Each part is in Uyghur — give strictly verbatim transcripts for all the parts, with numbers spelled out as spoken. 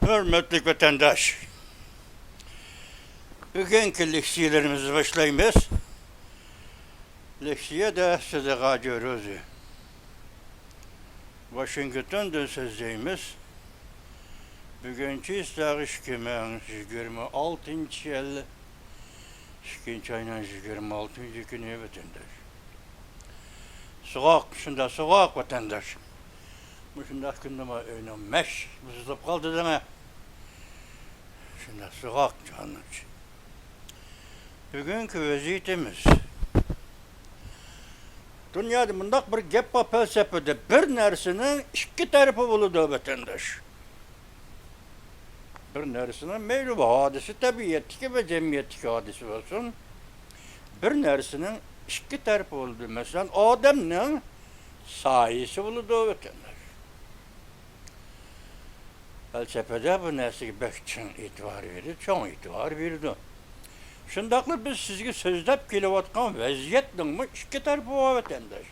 ھۆرمەتلىك ۋەتەنداش، بۈگۈنكى لېكسىيەلىرىمىزنى باشلايمىز. لېكسىيەدە سىدىقا جۆرۈزى، ۋاشىنگتوندىن سۆزلەيمىز. بۈگۈن چېسلاغ ئىككى مىڭ يىگىرمە ئالتىنچى يىل، ئىككىنچى ئاينىڭ يىگىرمە ئالتىنچى كۈنى، ۋەتەنداش. سوغۇق، شۇنداق سوغۇق، ۋەتەنداش. مۇشۇنداق كۈندىمۇ ئۆينىڭ مەش بۇزۇلۇپ قالدى دەڭە. شۇنداق سوغۇق، جانىم. بۈگۈنكى ۋەزىيىتىمىز. دۇنيادا مۇنداق بىر گەپ بار پەلسەپىدە، بىر نەرسىنىڭ ئىككى تەرىپى بولىدۇ، ۋەتەنداش. بىر نەرسىنىڭ، مەيلى بۇ ھادىسە تەبىئەتتىكى ۋە جەمئىيەتتىكى ھادىسە بولسۇن، بىر نەرسىنىڭ ئىككى تەرىپى بولىدۇ. مەسىلەن، ئادەمنىڭ سايىسى بولىدۇ، ۋەتەنداش. پەلسەپىدە بۇ نەرسىگە بەك چىڭ ئېتىبار بېرىدۇ، چوڭ ئېتىبار بېرىدۇ. شۇنداقلا بىز سىزگە سۆزلەپ كېلىۋاتقان ۋەزىيەتنىڭمۇ ئىككى تەرىپى بار، ۋەتەنداش.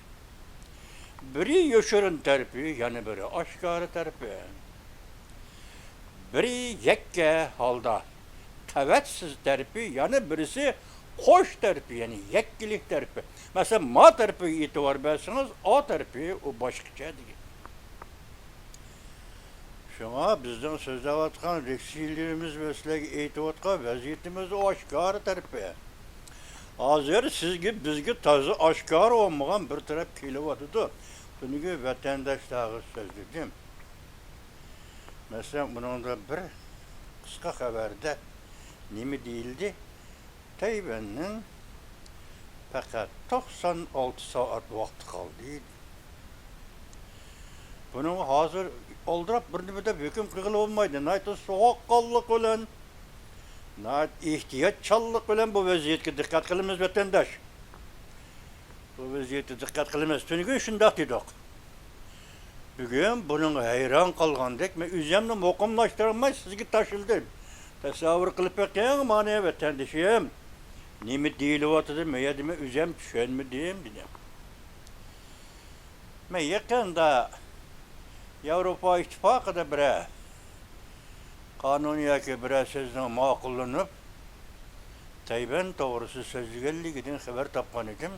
بىرى يوشۇرۇن تەرىپى، يەنە بىرى ئاشكارا تەرىپى. بىرى يەككە ھالدا قەۋەتسىز تەرىپى، يەنە بىرسى قوش تەرىپى، يەنى يەككىلىك تەرىپى. مەسىلەن، ما تەرىپىگە ئېتىبار بەرسىڭىز، ئا تەرىپى ئۇ باشقىچە دېگەن. شۇڭا بىزنىڭ سۆزلەۋاتقان لېكسىيەلىرىمىز ۋە سىلەرگە ئېيتىۋاتقان ۋەزىيىتىمىز ئاشكارا تەرىپى. ھازىر سىزگە، بىزگە تازا ئاشكارا بولمىغان بىر تەرەپ كېلىۋاتىدۇ. تۈنۈگۈن ۋەتەنداشلارغا سۆزلىدىم. مەسىلەن، بۇنىڭدا بىر قىسقا خەۋەردە نېمە دېيىلدى؟ تەيۋەننىڭ پەقەت توقسان ئالتە سائەت ۋاقتى قالدى. بۇنىڭغا ھازىر ئالدىراپ بىر نېمە دەپ ھۆكۈم قىلغىلى بولمايدۇ. ناھايىتى سوغۇققانلىق بىلەن، ناھايىتى ئېھتىياتچانلىق بىلەن بۇ ۋەزىيەتكە دىققەت قىلىمىز، ۋەتەنداش. بۇ ۋەزىيەتكە دىققەت قىلىمىز. تۈنۈگۈن شۇنداق دېدۇق. بۈگۈن بۇنىڭغا ھەيران قالغاندەك، مەن ئۆزۈمنى مۇقىملاشتۇرالماي سىزگە تاشلىدىم. تەسەۋۋۇر قىلىپ بېقىڭ، مانا، ۋەتەندىشىم. نېمە دېيىلىۋاتىدۇ، مەن يەردە مەن ئۆزۈم چۈشەنمىدىم، دېدىم. مەن يېقىندا ياۋروپا ئىتتىپاقىدا بىرەر قانۇن ياكى بىرەر سۆزنىڭ ماقۇللىنىپ، تەيۋەن توغرىسىدا سۆزلىگەنلىكىدىن خەۋەر تاپقان ئىدىم.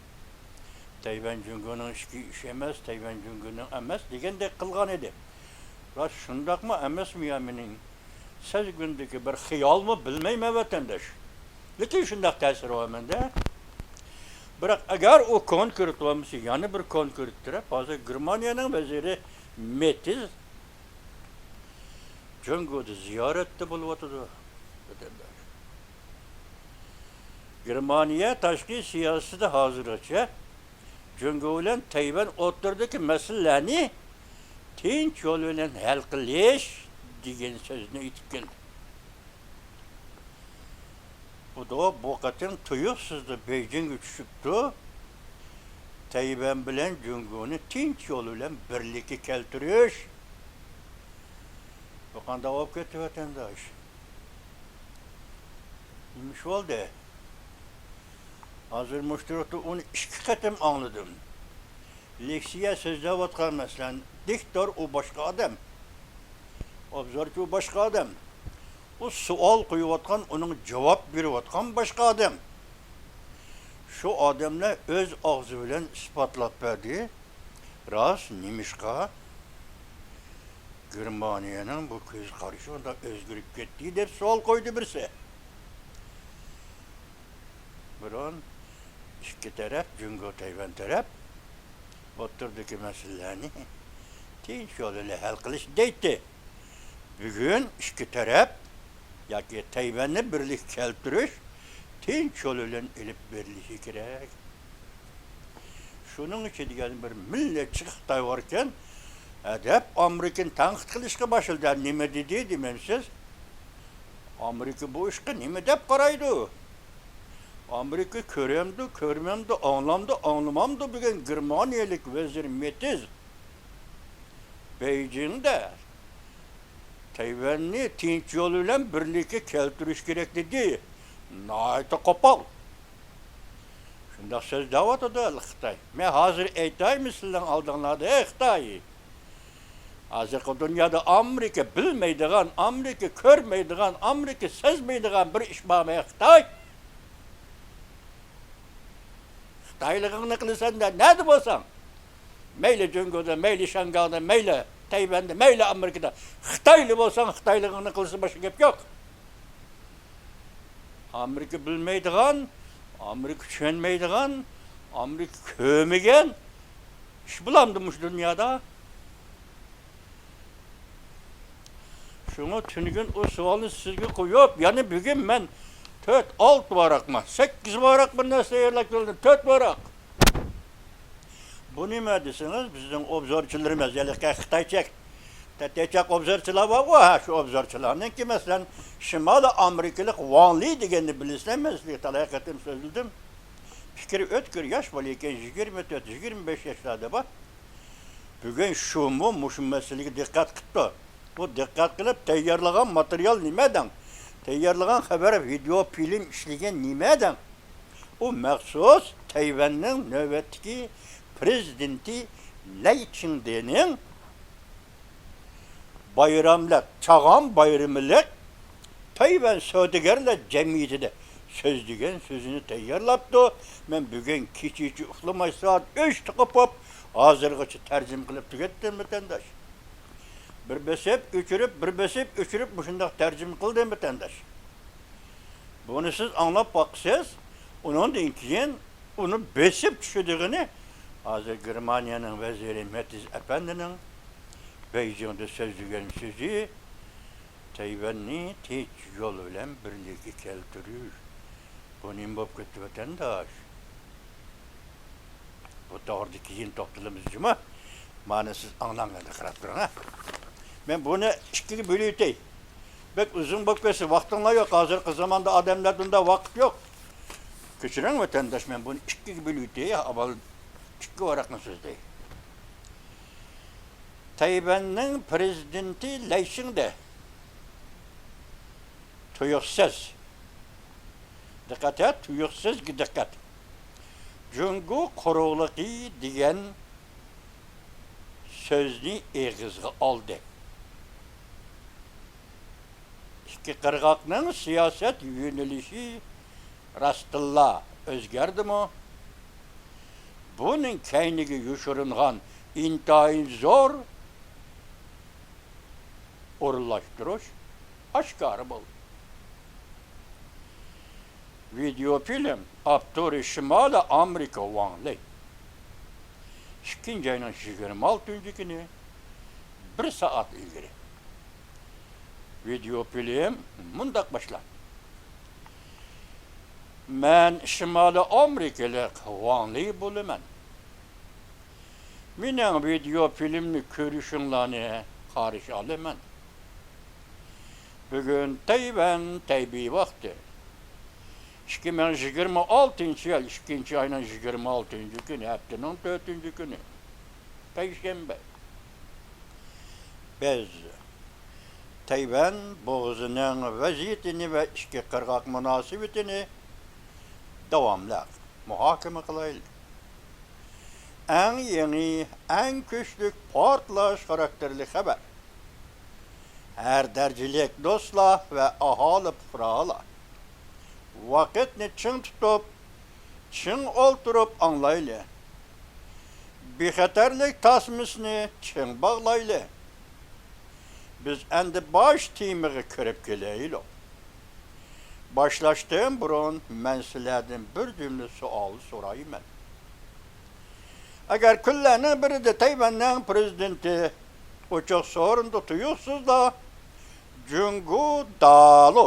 تەيۋەن جۇڭگونىڭ ئىچكى ئىشى ئەمەس، تەيۋەن جۇڭگونىڭ ئەمەس دېگەندەك قىلغان ئىدى. راست شۇنداقمۇ ئەمەسمۇ يا مېنىڭ سەزگۈمدىكى بىر خىيالمۇ، بىلمەيمەن، ۋەتەنداش. لېكىن شۇنداق تەسىرى بار مەندە. بىراق ئەگەر ئۇ كونكرېت بولمىسا، يەنە بىر كونكرېت تەرەپ، ھازىر گېرمانىيەنىڭ ۋەزىرى مېتىز جۇڭگودا زىيارەتتە بولۇۋاتىدۇ، ۋەتەنداش. گېرمانىيە تاشقى سىياسىتىدە ھازىرغىچە جۇڭگو بىلەن تەيۋەن ئوتتۇرىدىكى مەسىلىلەرنى تىنچ يول بىلەن ھەل قىلىش دېگەن سۆزنى ئېيتىپ كەلدى. بۇ، بۇ قېتىم تۇيۇقسىزلا بېيجىڭغا چۈشۈپتۇ. تەيۋەن بىلەن جۇڭگونى تىنچ يول بىلەن بىرلىككە كەلتۈرۈش. بۇ قانداق بولۇپ كەتتى، ۋەتەنداش؟ نېمە ئىش بولدى؟ ھازىر مۇشۇ تۇرۇقتا ئۇنى ئىككى قېتىم ئاڭلىدىم. لېكسىيە سۆزلەۋاتقان، مەسىلەن، دىكتور، ئۇ باشقا ئادەم. ئوبزورچى، ئۇ باشقا ئادەم. ئۇ سوئال قويۇۋاتقان، ئۇنىڭ جاۋاب بېرىۋاتقان باشقا ئادەم. شۇ ئادەملەر ئۆز ئاغزى بىلەن ئىسپاتلاپ بەردى. راست، نېمىشقا گېرمانىيەنىڭ بۇ كۆز قارىشى ئۇنداق ئۆزگىرىپ كەتتى دەپ سوئال قويدى بىرسى. بۇرۇن ئىككى تەرەپ، جۇڭگو، تەيۋەن تەرەپ ئوتتۇرىدىكى مەسىلىلەرنى تىنچ يول بىلەن ھەل قىلىش دەيتتى. بۈگۈن ئىككى تەرەپ ياكى تەيۋەننى بىرلىككە كەلتۈرۈش، تىنچ يول بىلەن ئېلىپ بېرىلىشى كېرەك. شۇنىڭ ئۈچۈن دېگەن بىر مىللەتچى خىتاي باركەن، ھە، دەپ ئامېرىكىنى تەنقىد قىلىشقا باشلىدى. نېمە دېدى دېمەمسىز؟ ئامېرىكا بۇ ئىشقا نېمە دەپ قارايدۇ؟ ئامېرىكا كۆرەمدۇ، كۆرمەمدۇ، ئاڭلامدۇ، ئاڭلىمامدۇ؟ بۈگۈن گېرمانىيەلىك ۋەزىر مېتىز بېيجىڭدا تەيۋەننى تىنچ يول بىلەن بىرلىككە كەلتۈرۈش كېرەك دېدى. ناھايىتى قوپال. شۇنداق سۆزلەۋاتىدۇ ھېلى خىتاي. مەن ھازىر ئېيتايمۇ سىلەرنىڭ ئالدىڭلاردا، ئەي خىتاي؟ ھازىرقى دۇنيادا ئامېرىكا بىلمەيدىغان، ئامېرىكا كۆرمەيدىغان، ئامېرىكا سەزمەيدىغان بىر ئىش بارمۇ؟ خىتاي. خىتايلىقىڭنى قىلىسەن دە، نەدە بولساڭ. مەيلى جۇڭگودا، مەيلى شياڭگاڭدا، مەيلى تەيۋەندە، مەيلى ئامېرىكىدا. خىتايلى بولساڭ، خىتايلىقىڭنى قىلسا باشقا گەپ يوق. ئامېرىكا بىلمەيدىغان، ئامېرىكا چۈشەنمەيدىغان، ئامېرىكا كۆرمىگەن ئىش بولامدۇ مۇشۇ دۇنيادا؟ شۇڭا تۈنۈگۈن ئۇ سوئالنى سىزگە قويۇپ، يەنە بۈگۈن مەن تۆت، ئالتە ۋاراقمۇ، سەككىز ۋاراق بىر نەرسە تەييارلاپ كەلدىم، تۆت ۋاراق. بۇ نېمە دېسىڭىز، بىزنىڭ ئوبزورچىلىرىمىز، ھېلىقى خىتايچە، خىتايچە ئوبزورچىلار بارغۇ، ھە، شۇ ئوبزورچىلارنىڭكى، مەسىلەن، شىمالىي ئامېرىكىلىق ۋاڭ لى دېگەننى بىلىسىلەر، مەن سىزگە تالاي قېتىم سۆزلىدىم. پىكرى ئۆتكۈر ياش بالا ئىكەن، يىگىرمە تۆت، يىگىرمە بەش ياشلاردا بار. بۈگۈن شۇمۇ مۇشۇ مەسىلىگە دىققەت قىپتۇ. بۇ دىققەت قىلىپ تەييارلىغان ماتېرىيال نېمە دەڭ؟ تەييارلىغان خەۋەر، ۋىدېئو فىلىم ئىشلىگەن نېمە دەڭ؟ ئۇ مەخسۇس تەيۋەننىڭ نۆۋەتتىكى پرېزىدېنتى لەي چىڭدېنىڭ بايراملىق، چاغان بايرىمىلىق تەيۋەن سودىگەرلەر جەمئىيىتىدە سۆزلىگەن سۆزىنى تەييارلاپتۇ. مەن بۈگۈن كېچىچە ئۇخلىماي سائەت ئۈچتە قوپۇپ، ھازىرغىچە تەرجىمە قىلىپ تۈگەتتىم، ۋەتەنداش. بىر بېسىپ، ئۆچۈرۈپ، بىر بېسىپ، ئۆچۈرۈپ، مۇشۇنداق تەرجىمە قىلدىم، ۋەتەنداش. بۇنى سىز ئاڭلاپ باقىسىز، ئۇنىڭدىن كېيىن ئۇنى بېسىپ چۈشىدىغىنى، ھازىر گېرمانىيەنىڭ ۋەزىرى مېتىز ئەپەندىنىڭ بېيجىڭدا سۆزلىگەن سۆزى، تەيۋەننى تىنچ يول بىلەن بىرلىككە كەلتۈرۈش. بۇ نېمە بولۇپ كەتتى، ۋەتەنداش؟ بۇ توغرىدا كېيىن توختىلىمىز جۇمۇ. مانا سىز ئاڭلاڭ، ئەندى قاراپ تۇرۇڭ، ھە. مەن بۇنى ئىككىگە بۆلۈۋېتەي. بەك ئۇزۇن بولۇپ كەتسە، ۋاقتىڭلار يوق. ھازىرقى زاماندا ئادەملەردە ئۇنداق ۋاقىت يوق. كەچۈرۈڭ، ۋەتەنداش، مەن بۇنى ئىككىگە بۆلۈۋېتەي. ئاۋۋال ئىككى ۋاراقنى سۆزلەي. تەيۋەننىڭ پرېزىدېنتى لەي چىڭدې تۇيۇقسىز، دىققەت ھە، تۇيۇقسىزغا دىققەت، جۇڭگو قۇرۇقلۇقى دېگەن سۆزنى ئېغىزغا ئالدى. ئىككى قىرغاقنىڭ سىياسەت يۆنىلىشى راستتىنلا ئۆزگەردىمۇ؟ بۇنىڭ كەينىگە يوشۇرۇنغان ئىنتايىن زور ئورۇنلاشتۇرۇش ئاشكارا بولدى. ۋىدېئو فىلىم ئاپتورى شىمالىي ئامېرىكا ۋاڭ لېي. ئىككىنچى ئاينىڭ يىگىرمە ئالتىنچى كۈنى، بىر سائەت ئىلگىرى. ۋىدېئو فىلىم مۇنداق باشلاندى. مەن شىمالىي ئامېرىكىلىق ۋاڭ لېي بولىمەن. مېنىڭ ۋىدېئو فىلىمنى كۆرۈشۈڭلارنى قارشى ئالىمەن. بۈگۈن تەيۋەن تەيبېي ۋاقتى. ئىككى مىڭ يىگىرمە ئالتىنچى يىل ئىككىنچى ئاينىڭ يىگىرمە ئالتىنچى كۈنى، ھەپتىنىڭ تۆتىنچى كۈنى، پەيشەنبە. بىز تەيۋەن بوغۇزىنىڭ ۋەزىيىتىنى ۋە ئىككى قىرغاق مۇناسىۋىتىنى داۋاملىق مۇھاكىمە قىلايلى. ئەڭ يېڭى، ئەڭ كۈچلۈك پارتلاش خاراكتېرلىك خەۋەر. ھەر دەرىجىلىك دوستلار ۋە ئاھالە پۇقرالار، ۋاقىتنى چىڭ تۇتۇپ، چىڭ ئولتۇرۇپ ئاڭلايلى. بىخەتەرلىك تاسمىسىنى چىڭ باغلايلى. بىز ئەمدى باش تېمىغا كىرىپ كېلەيلى. باشلاشتىن بۇرۇن، مەن سىلەردىن بىر جۈملە سوئال سورايمەن. ئەگەر كۈنلەرنىڭ بىرىدە تەيۋەننىڭ پرېزىدېنتى ئوچۇق سورۇندا تۇيۇقسىزلا جۇڭگو دالۇ،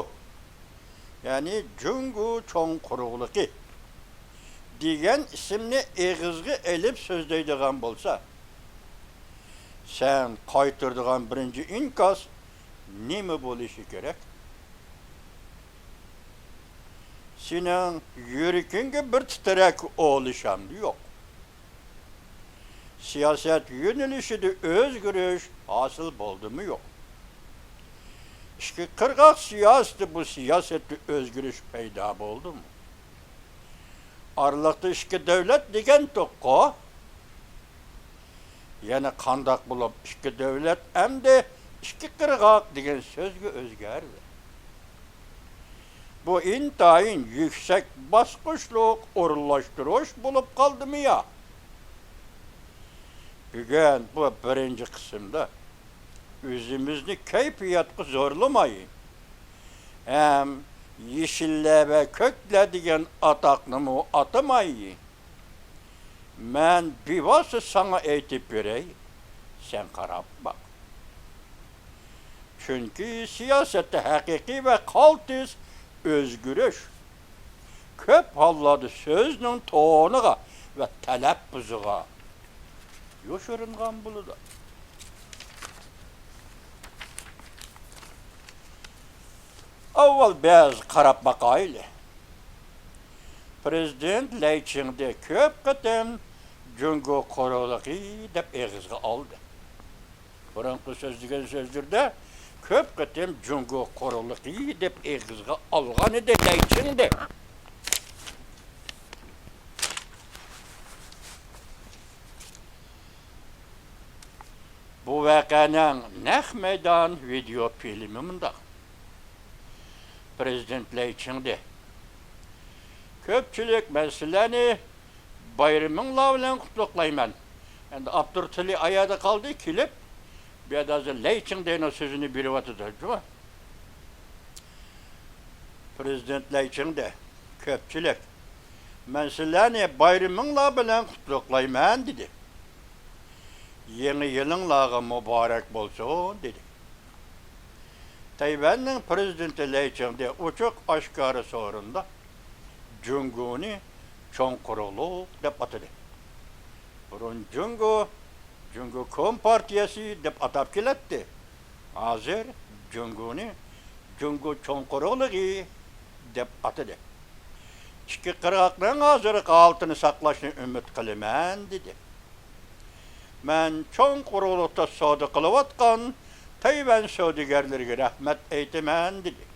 يەنى جۇڭگو چوڭ قۇرۇقلۇقى دېگەن ئىسىمنى ئېغىزغا ئېلىپ سۆزلەيدىغان بولسا، سەن قايتۇرىدىغان بىرىنچى ئىنكاس نېمە بولۇشى كېرەك؟ سېنىڭ يۈرىكىڭگە بىر تىترەك ئولىشامدۇ يوق؟ سىياسەت يۆنىلىشىدە ئۆزگىرىش ھاسىل بولدىمۇ يوق؟ ئىككى قىرغاق سىياسىتى، بۇ سىياسەتتە ئۆزگىرىش پەيدا بولدىمۇ؟ ئارىلىقتا ئىككى دۆلەت دېگەنتۇققۇ. يەنە قانداق بولۇپ ئىككى دۆلەت ئەمدى ئىككى قىرغاق دېگەن سۆزگە ئۆزگەردى؟ بۇ ئىنتايىن يۈكسەك باسقۇچلۇق ئورۇنلاشتۇرۇش بولۇپ قالدىمۇ يا؟ بۈگۈن بۇ بىرىنچى قىسىمدا ئۆزىمىزنى كەيپىياتقا زورلىماي، ھەم يېشىللەر ۋە كۆكلەر دېگەن ئاتاقنىمۇ ئاتىماي، مەن بىۋاسىتە ساڭا ئېيتىپ بېرەي، سەن قاراپ باق. چۈنكى سىياسەتتە ھەقىقىي ۋە قالتىس ئۆزگىرىش كۆپ ھاللاردا سۆزنىڭ تونىغا ۋە تەلەپپۇزىغا يوشۇرۇنغان بولىدۇ. ئاۋۋال بىز قاراپ باقايلى. پىرېزىدېنت لەي چىڭدې كۆپ قېتىم جۇڭگو قۇرۇقلۇقى دەپ ئېغىزغا ئالدى. بۇرۇنقى سۆزلىگەن سۆزلىرىدە كۆپ قېتىم جۇڭگو قۇرۇقلۇقى دەپ ئېغىزغا ئالغان ئىدى لەي چىڭدې. بۇ ۋەقەنىڭ نەق مەيدان ۋىدېئو فىلىمى مۇنداق. پىرېزىدېنت لەي چىڭدې، كۆپچىلىك، مەن سىلەرنى بايرىمىڭلار بىلەن قۇتلۇقلايمەن. ئەمدى ئاپتور تىلى ئايادا قالدى، كېلىپ، بۇ يەردە ھازىر لەي چىڭدېنىڭ سۆزىنى بېرىۋاتىدۇ، جۇمۇ. پىرېزىدېنت لەي چىڭدې، كۆپچىلىك، مەن سىلەرنى بايرىمىڭلار بىلەن قۇتلۇقلايمەن، دېدى. يېڭى يىلىڭلارغا مۇبارەك بولسۇن، دېدى. تەيۋەننىڭ پىرېزىدېنتى لەي چىڭدې ئوچۇق ئاشكارا سورۇندا جۇڭگونى چوڭ قۇرۇقلۇق دەپ ئاتىدى. بۇرۇن جۇڭگو، جۇڭگو كومپارتىيەسى دەپ ئاتاپ كېلەتتى. ھازىر جۇڭگونى جۇڭگو چوڭ قۇرۇقلۇقى دەپ ئاتىدى. ئىككى قىرغاقنىڭ ھازىرقى ھالىتىنى ساقلاشنى ئۈمىد قىلىمەن، دېدى. مەن چوڭ قۇرۇقلۇقتا سودا قىلىۋاتقان تەيۋەن سودىگەرلىرىگە رەھمەت ئېيتىمەن، دېدى.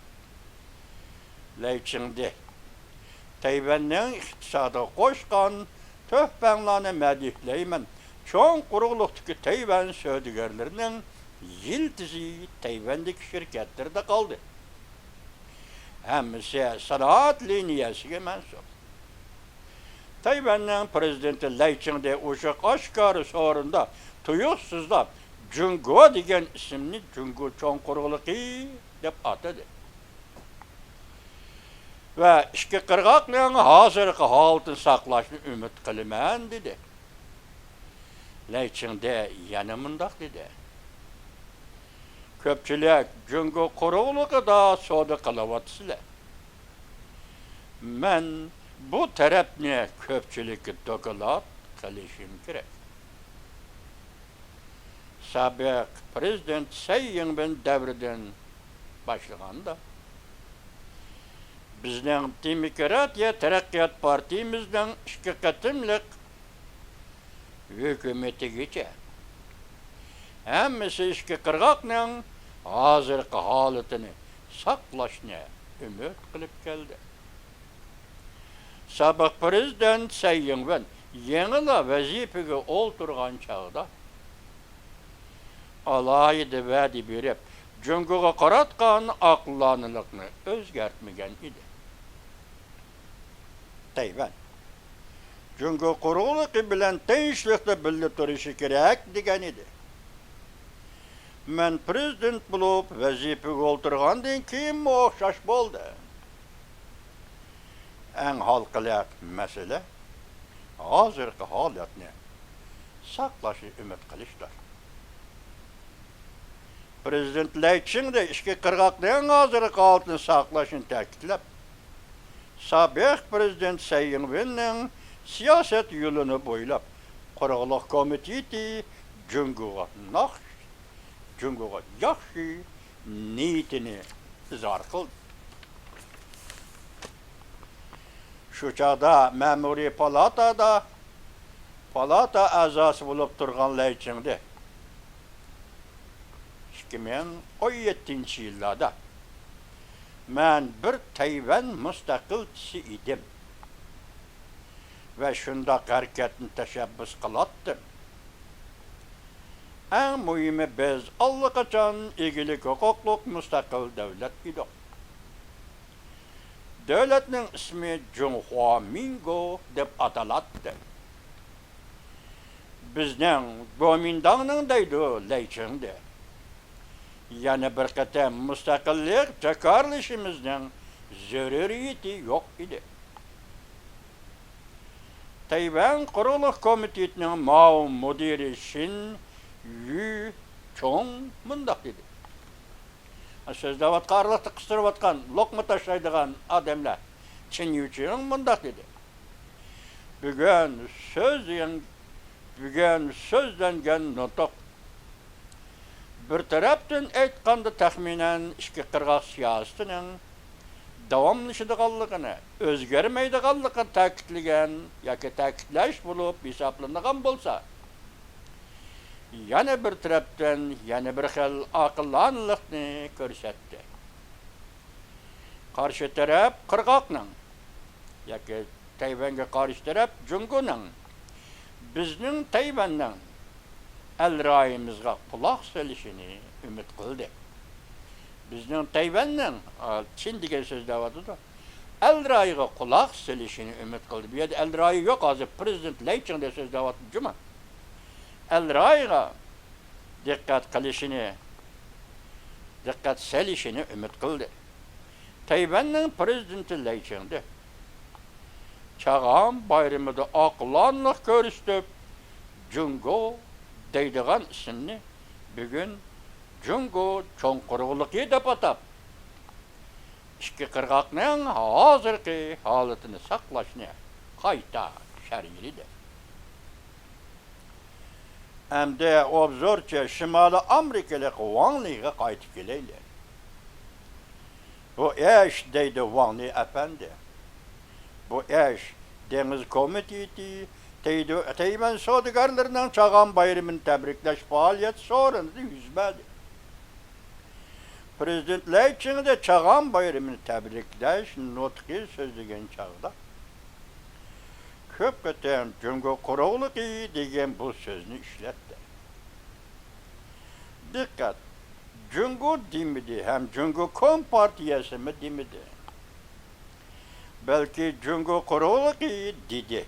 لەي چىڭدې، تەيۋەننىڭ ئىقتىسادىغا قوشقان تۆھپەڭلارنى مەدھىيلەيمەن. چوڭ قۇرۇقلۇقتىكى تەيۋەن سودىگەرلىرىنىڭ يىلتىزى تەيۋەندىكى شىركەتلىرىدە قالدى. ھەممىسى سانائەت لىنىيەسىگە مەنسۇپ. تەيۋەننىڭ پىرېزىدېنتى لەي چىڭدې ئوچۇق ئاشكارا سورۇندا تۇيۇقسىزلا جۇڭگو دېگەن ئىسىمنى جۇڭگو چوڭ قۇرۇقلۇقى دەپ ئاتىدى. ۋە ئىككى قىرغاقنىڭ ھازىرقى ھالىتىنى ساقلاشنى ئۈمىد قىلىمەن، دېدى. لەي چىڭدې يەنە مۇنداق دېدى، كۆپچىلىك جۇڭگو قۇرۇقلۇقىدا سودا قىلىۋاتىسىلەر. مەن بۇ تەرەپنى كۆپچىلىككە دوكلات قىلىشىم كېرەك. سابىق پىرېزىدېنت سەي يىڭۋېن دەۋرىدىن باشلىغاندا، بىزنىڭ دېموكراتىيە تەرەققىيات پارتىيىمىزنىڭ ئىككى قېتىملىق ھۆكۈمىتىگىچە ھەممىسى ئىككى قىرغاقنىڭ ھازىرقى ھالىتىنى ساقلاشنى ئۈمىد قىلىپ كەلدى. سابىق پىرېزىدېنت سەي يىڭۋېن يېڭىلا ۋەزىپىگە ئولتۇرغان چاغدا، ئالاھىدە ۋەدە بېرىپ، جۇڭگوغا قاراتقان ئاقىلانىلىقنى ئۆزگەرتمىگەن ئىدى. تەيۋەن جۇڭگو قۇرۇقلۇقى بىلەن تىنچلىقتا بىللە تۇرۇشى كېرەك، دېگەن ئىدى. مەن پىرېزىدېنت بولۇپ ۋەزىپىگە ئولتۇرغاندىن كېيىنمۇ ئوخشاش بولدى. ئەڭ ھالقىلىق مەسىلە ھازىرقى ھالەتنى ساقلاشنى ئۈمىد قىلىشتۇر. پىرېزىدېنت لەي چىڭدې ئىككى قىرغاقنىڭ ھازىرقى ھالىتىنى ساقلاشنى تەكىتلەپ، سابىق پىرېزىدېنت سەي يىڭۋېننىڭ سىياسەت يولىنى بويلاپ، قۇرۇقلۇق كومىتېتى جۇڭگوغا ناخشا جۇڭگوغا ياخشى نىيىتىنى ئىزھار قىلدى. شۇ چاغدا مەمۇرىي پالاتادا پالاتا ئەزاسى بولۇپ تۇرغان لەي چىڭدې ئىككى مىڭ ئون يەتتىنچى يىللاردا، مەن بىر تەيۋەن مۇستەقىلچىسى ئىدىم ۋە شۇنداق ھەرىكەتنى تەشەببۇس قىلاتتىم. ئەڭ مۇھىمى، بىز ئاللىقاچان ئىگىلىك ھوقۇقلۇق مۇستەقىل دۆلەت ئىدۇق. دۆلەتنىڭ ئىسمى جۇڭخۇا مىنگو دەپ ئاتىلاتتى. بىزنىڭ گومىنداڭنىڭ دەيدۇ لەيچىڭدە. يەنە بىر قېتىم مۇستەقىللىق جاكارلىشىمىزنىڭ زۆرۈرىيىتى يوق ئىدى. تەيۋەن قۇرۇقلۇق كومىتېتىنىڭ ماۋۇ مۇدىرى شىن يۈچۇڭ مۇنداق دېدى. سۆزلەۋاتقان، ئارىلىقتا قىستۇرۇۋاتقان، لوقما تاشلايدىغان ئادەملەر، چىن يۈچۈڭ مۇنداق دېدى. بۈگۈن سۆزلەن-، بۈگۈن سۆزلەنگەن نۇتۇق، بىر تەرەپتىن ئېيتقاندا، تەخمىنەن ئىككى قىرغاق سىياسىتىنىڭ داۋاملىشىدىغانلىقىنى، ئۆزگەرمەيدىغانلىقىنى تەكىتلىگەن ياكى تەكىتلەش بولۇپ ھېسابلىنىدىغان بولسا، يەنە بىر تەرەپتىن يەنە بىر خىل ئاقىلانىلىقنى كۆرسەتتى. قارشى تەرەپ قىرغاقنىڭ ياكى تەيۋەنگە قارشى تەرەپ جۇڭگونىڭ بىزنىڭ تەيۋەننىڭ ئەل رايىمىزغا قۇلاق سېلىشىنى ئۈمىد قىلدى. بىزنىڭ تەيۋەننىڭ، ئا، چىن دېگەن سۆزلەۋاتىدۇ. ئەل رايىغا قۇلاق سېلىشىنى ئۈمىد قىلدى. بۇ يەردە ئەل رايى يوق، ھازىر پرېزىدېنت لەي چىڭدە سۆزلەۋاتىدۇ جۇما. ئەل رايىغا دىققەت قىلىشىنى، دىققەت سېلىشىنى ئۈمىد قىلدى. تەيۋەننىڭ پرېزىدېنتى لەي چىڭدە چاغان بايرىمىدا ئاقىلانىلىق كۆرسىتىپ، جۇڭگو دەيدىغان ئىسىمنى بۈگۈن جۇڭگو چوڭ قۇرۇقلۇقى دەپ ئاتاپ، ئىككى قىرغاقنىڭ ھازىرقى ھالىتىنى ساقلاشنى قايتا شەرھلىدى. ئەمدى ئوبزورچى شىمالىي ئامېرىكىلىق ۋاڭ لىغا قايتىپ كېلەيلى. بۇ ئىش، دەيدۇ ۋاڭ لى ئەپەندى، بۇ ئىش دېڭىز كومىتېتى، تەيدۇ-، تەيۋەن سودىگەرلىرىنىڭ چاغان بايرىمىنى تەبرىكلەش پائالىيەت سورۇنىدا يۈز بەردى. پرېزىدېنت لەي چىڭدە چاغان بايرىمىنى تەبرىكلەش نۇتقى سۆزلىگەن چاغدا، كۆپ قېتىم جۇڭگو قۇرۇقلۇقى دېگەن بۇ سۆزنى ئىشلەتتى. دىققەت! جۇڭگو دېمىدى ھەم جۇڭگو كومپارتىيەسىمۇ دېمىدى. بەلكى جۇڭگو قۇرۇقلۇقى دېدى.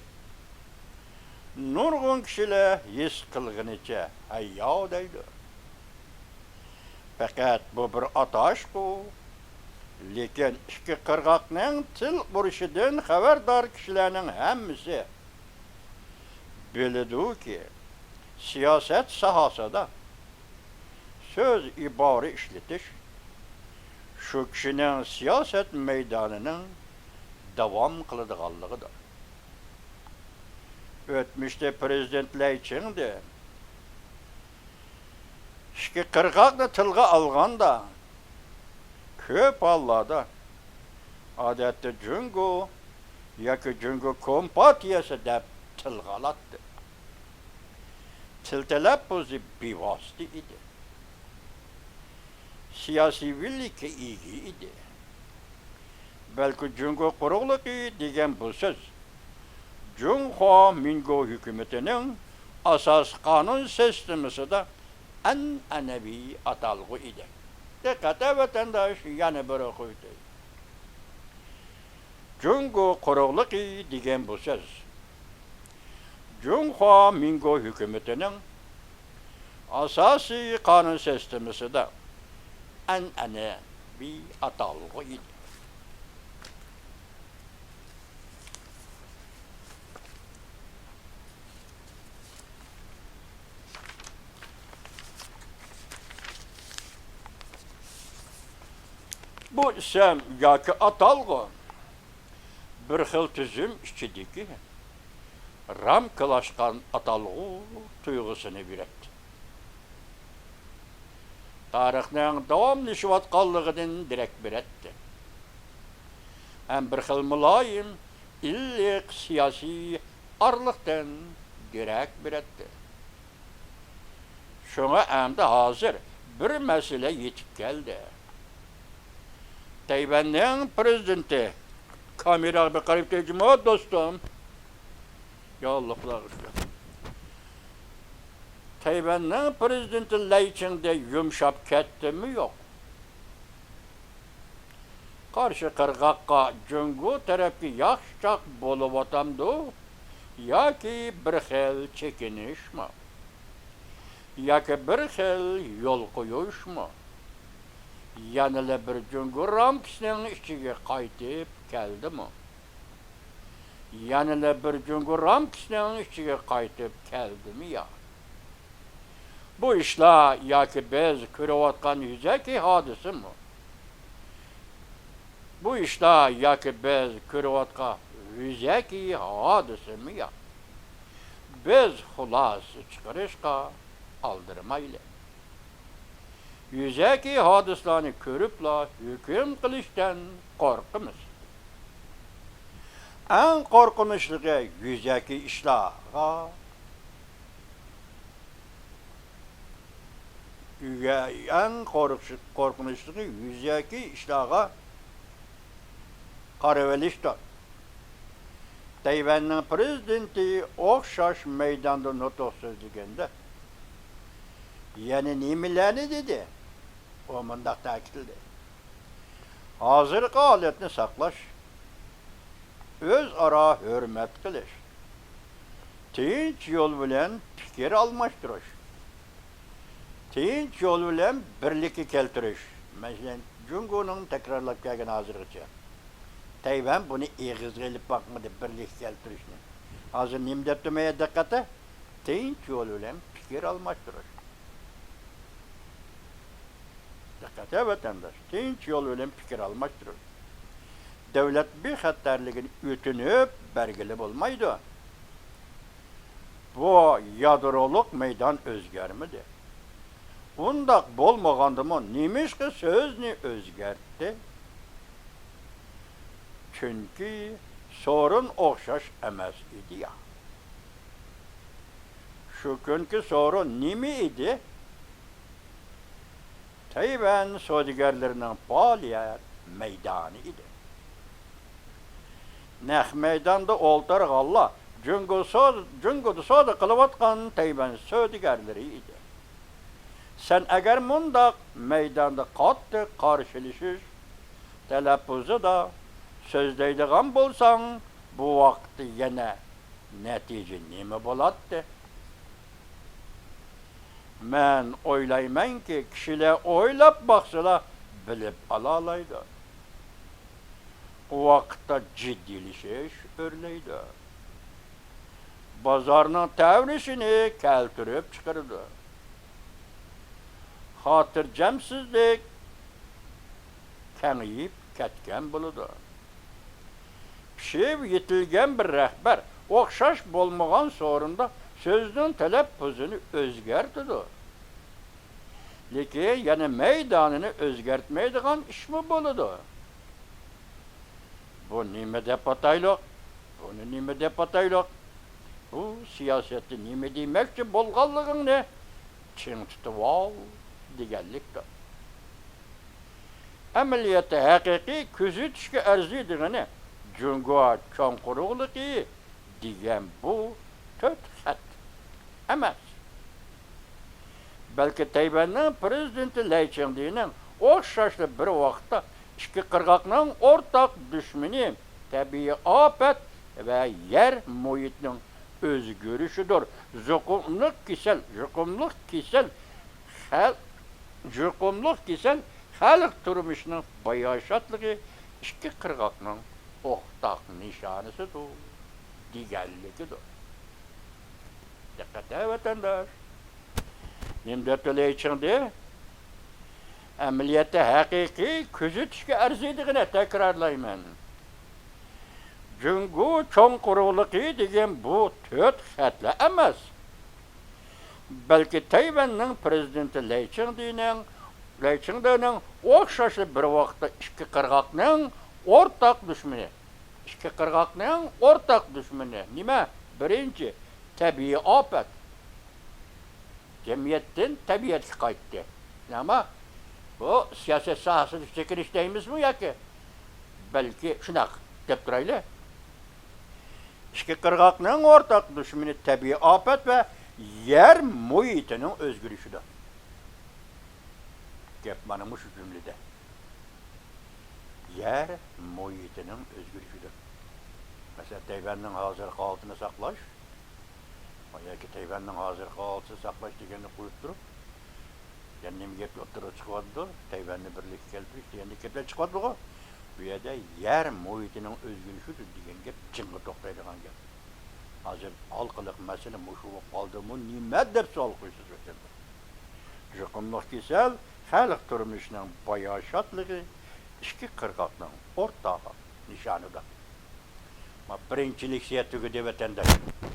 نۇرغۇن كىشىلەر ھېس قىلغىنىچە ھەيياۋ دەيدۇ. پەقەت بۇ بىر ئاتاشقۇ. لېكىن ئىككى قىرغاقنىڭ تىل ئۇرۇشىدىن خەۋەردار كىشىلەرنىڭ ھەممىسى بىلىدۇكى، سىياسەت ساھەسىدە سۆز ئىبارە ئىشلىتىش شۇ كىشىنىڭ سىياسەت مەيدانىنىڭ داۋام قىلىدىغانلىقىدۇر. ئۆتمۈشتە پرېزىدېنت لەي چىڭدە ئىككى قىرغاقنى تىلغا ئالغاندا، كۆپ ھاللاردا، ئادەتتە جۇڭگو ياكى جۇڭگو كومپارتىيەسى دەپ تىلغا ئالاتتى. تىل تەلەپپۇزى بىۋاسىتە ئىدى. سىياسىيۋىلىككە ئىگە ئىدى. بەلكى جۇڭگو قۇرۇقلۇقى دېگەن بۇ سۆز جۇڭخۇا مىنگو ھۆكۈمىتىنىڭ ئاساسىي قانۇن سىستېمىسىدا ئەنئەنىۋى ئاتالغۇ ئىدى. دىققەت ۋەتەنداش، يەنە بىر ئوقۇۋېتەي. جۇڭگو قۇرۇقلۇقى دېگەن بۇ سۆز جۇڭخۇا مىنگو ھۆكۈمىتىنىڭ ئاساسىي قانۇن سىستېمىسىدا ئەنئەنىۋى ئاتالغۇ ئىدى. بۇ ئىسىم ياكى ئاتالغۇ بىر خىل تۈزۈم ئىچىدىكى رامكىلاشقان ئاتالغۇ تۇيغۇسىنى بېرەتتى. تارىخنىڭ داۋاملىشىۋاتقانلىقىدىن دېرەك بېرەتتى. ھەم بىر خىل مۇلايىم، ئىللىق سىياسىي ئارىلىقتىن دېرەك بېرەتتى. شۇڭا ئەمدى ھازىر بىر مەسىلە يېتىپ كەلدى. تەيۋەننىڭ پرېزىدېنتى، كامېراغا بىر قاراپ تۇرۇڭ دوستۇم. يا ئاللا، خۇداغا شۈكۈر. تەيۋەننىڭ پىرېزىدېنتى لەي چىڭدې يۇمشاپ كەتتىمۇ يوق؟ قارشى قىرغاققا جۇڭگو تەرەپكە ياخشىچاق بولۇۋاتامدۇ؟ ياكى بىر خىل چېكىنىشمۇ؟ ياكى بىر خىل يول قويۇشمۇ؟ يەنىلا بىر جۇڭگو رامكىسىنىڭ ئىچىگە قايتىپ كەلدىمۇ؟ يەنىلا بىر جۇڭگو رامكىسىنىڭ ئىچىگە قايتىپ كەلدىمۇ يا؟ بۇ ئىشلار ياكى بىز كۆرۈۋاتقان يۈزەكى ھادىسىمۇ؟ بۇ ئىشلار ياكى بىز كۆرۈۋاتقان يۈزەكى ھادىسىمۇ يا؟ بىز خۇلاسە چىقىرىشقا ئالدىرىمايلى. يۈزەكى ھادىسىلارنى كۆرۈپلا ھۆكۈم قىلىشتىن قورقىمىز. ئەڭ قورقۇنچلۇقى يۈزەكى ئىشلارغا، ئەڭ قورقۇش-، قورقۇنچلۇقى يۈزەكى ئىشلارغا قارىۋېلىشتۇر. تەيۋەننىڭ پىرېزىدېنتى ئوخشاش مەيداندا نۇتۇق سۆزلىگەندە، يەنە نېمىلەرنى دېدى؟ ئۇ مۇنداق تەكىتلىدى: ھازىرقى ھالەتنى ساقلاش، ئۆزئارا ھۆرمەت قىلىش، تىنچ يول بىلەن پىكىر ئالماشتۇرۇش، تىنچ يول بىلەن بىرلىككە كەلتۈرۈش. مەسىلەن، جۇڭگونىڭ تەكرارلاپ كەلگەن ھازىرغىچە، تەيۋەن بۇنى ئېغىزغا ئېلىپ باقمىدى، بىرلىككە كەلتۈرۈشنى. ھازىر نېمە دەپتۇ مەيە دىققەت؟ تىنچ يول بىلەن پىكىر ئالماشتۇرۇش. دىققەت، ھە، ۋەتەنداش، تىنچ يول بىلەن پىكىر ئالماشتۇرۇش. دۆلەت بىخەتەرلىكىنى ئۆتۈنۈپ بەرگىلى بولمايدۇ. بۇ يادرولۇق مەيدان ئۆزگەرمىدى. ئۇنداق بولمىغاندىمۇ نېمىشقا سۆزنى ئۆزگەرتتى؟ چۈنكى سورۇن ئوخشاش ئەمەس ئىدى يا. شۇ كۈنكى سورۇن نېمە ئىدى؟ تەيۋەن سودىگەرلىرىنىڭ پائالىيەت مەيدانى ئىدى. نەق مەيداندا ئولتۇرغانلار جۇڭگو سو-، جۇڭگودا سودا قىلىۋاتقان تەيۋەن سودىگەرلىرى ئىدى. سەن ئەگەر مۇنداق مەيداندا قاتتىق قارشىلىشىش تەلەپپۇزىدا سۆزلەيدىغان بولساڭ، بۇ ۋاقىتتا يەنە نەتىجە نېمە بولاتتى؟ مەن ئويلايمەنكى، كىشىلەر ئويلاپ باقسىلا بىلىپ ئالالايدۇ. ئۇ ۋاقىتتا جىددىيلىشىش ئۆرلەيدۇ. بازارنىڭ تەۋرىشىنى كەلتۈرۈپ چىقىرىدۇ. خاتىرجەمسىزلىك كېڭىيىپ كەتكەن بولىدۇ. پىشىپ يېتىلگەن بىر رەھبەر ئوخشاش بولمىغان سورۇندا سۆزنىڭ تەلەپپۇزىنى ئۆزگەرتىدۇ. لېكىن يەنە مەيدانىنى ئۆزگەرتمەيدىغان ئىشمۇ بولىدۇ. بۇ نېمە دەپ ئاتايلۇق؟ بۇنى نېمە دەپ ئاتايلۇق؟ بۇ سىياسەتتە نېمە دېمەكچى بولغانلىقىڭنى چىڭ تۇتۇۋال دېگەنلىكتۇر. ئەمەلىيەتتە ھەقىقىي كۆزىتىشكە ئەرزىيدىغىنى جۇڭگو چوڭقۇرلۇقى دېگەن بۇ تۆت خەت ئەمەس. بەلكى تەيۋەننىڭ پىرېزىدېنتى لەي چىڭدېنىڭ ئوخشاشلا بىر ۋاقىتتا ئىككى قىرغاقنىڭ ئورتاق دۈشمىنى تەبىئىي ئاپەت ۋە يەر مۇھىتىنىڭ ئۆزگىرىشىدۇر. يۇقۇملۇق كېسەل، يۇقۇملۇق كېسەل، خەل-، يۇقۇملۇق كېسەل خەلق تۇرمۇشىنىڭ باياشاتلىقى ئىككى قىرغاقنىڭ ئورتاق نىشانىسىدۇر دېگەنلىكىدۇر. دىققەت ھە، ۋەتەنداش! نېمە دەپتۇ لەي چىڭدې؟ ئەمەلىيەتتە ھەقىقىي كۆزىتىشكە ئەرزىيدىغىنى، تەكرارلايمەن، جۇڭگو چوڭقۇرلۇقى دېگەن بۇ تۆت خەتلا ئەمەس، بەلكى تەيۋەننىڭ پىرېزىدېنتى لەي چىڭدېنىڭ، لەي چىڭدېنىڭ ئوخشاشلا بىر ۋاقىتتا ئىككى قىرغاقنىڭ ئورتاق دۈشمىنى، ئىككى قىرغاقنىڭ ئورتاق دۈشمىنى نېمە؟ بىرىنچى، تەبىئىي ئاپەت. جەمئىيەتتىن تەبىئەتكە قايتتى. نېمە؟ بۇ سىياسەت ساھەسىدە چېكىنىش دەيمىزمۇ ياكى؟ بەلكى شۇنداق دەپ تۇرايلى. ئىككى قىرغاقنىڭ ئورتاق دۈشمىنى تەبىئىي ئاپەت ۋە يەر مۇھىتىنىڭ ئۆزگىرىشىدۇر. گەپ مانا مۇشۇ جۈملىدە. يەر مۇھىتىنىڭ ئۆزگىرىشىدۇر. مەسىلەن، تەيۋەننىڭ ھازىرقى ھالىتىنى ساقلاش ياكى تەيۋەننىڭ ھازىرقى ھالىتىنى ساقلاش دېگەننى قويۇپ تۇرۇپ، يەنە نېمە گەپ ئوتتۇرىغا چىقىۋاتىدۇ؟ تەيۋەننى بىرلىككە كەلتۈرۈش دېگەندەك گەپلەر چىقىۋاتىدۇغۇ؟ بۇ يەردە يەر مۇھىتىنىڭ ئۆزگىرىشىدۇر دېگەن گەپ جىڭغا توختايدىغان گەپ. ھازىر ھالقىلىق مەسىلە مۇشۇ بولۇپ قالدىمۇ نېمە دەپ سوئال قويىسىز ۋەتەندە؟ يۇقۇملۇق كېسەل خەلق تۇرمۇشىنىڭ باياشاتلىقى، ئىككى قىرغاقنىڭ ئورتاق نىشانىدۇر. ما بىرىنچى لېكسىيە تۈگىدى ۋەتەنداش.